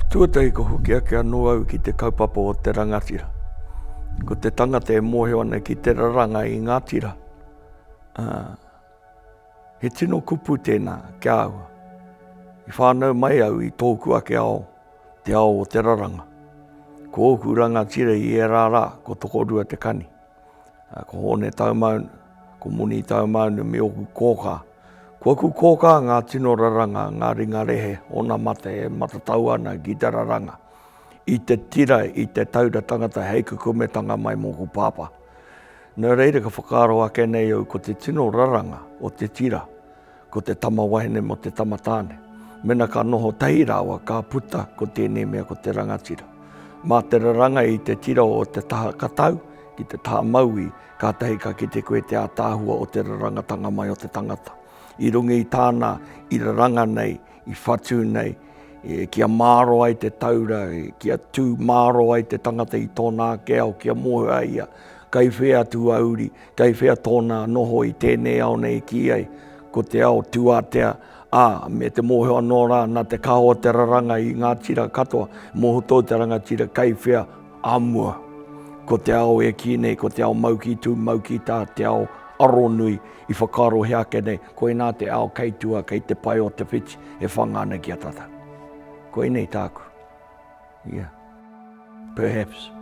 Tuatahi ka hoki ake anō au ki te kaupapa o te rangatira. Ko te tangata e mōhio ana ki te raranga i ngā tira. Ā, he tino kupu tēnā ki a au. I whānau mai au i tōku ake ao, te ao o te raranga. Ko ōku rangatira i ērā rā, ko Tokorua Te Kani. Ko Hōne Taumaunu, ko Moni Taumaunu me ōku kōkā. Ko aku kōkā ngā tino raranga, ngā ringa rehe onamata e matatau ana ki te raranga. I te tira, i te taura tangata hei kukumetanga mai mōku pāpā. Nō reira ka whakaaro ake nei au ko te tino raranga o te tira, ko te tama wahine mo te tama tāne. Mena ka noho tahi rāua ka puta ko tēnei mea ko te rangatira. Mā te raranga i te tira o te taha katau ki te taha mauī, kātahi ka kite koe te ātaahua o te rarangatanga mai o te tangata. I runga i tāna i raranga nei, i whatu nei, kia māro ai te taura, kia tū māro ai te tangata i tōna ake ao, kia mōhio ai ia, kai whea tuauri, Kei whea tōna noho i tēnei ao nei kī ai, ko te ao tūātea, ā, me te mōhio anō rā, nā te kaha o te raranga i ngā tira katoa, mōhio tou te rangatira kei whea ā mua. Ko te ao e kī nei, ko te ao mau ki tū, mau ki tā, te ao aronui i whakaarohia ake nei, koinā te ao kei tua, kei te pae o te whiti e whanga ana ki a tātou. Koinei tāku. Yeah. Perhaps.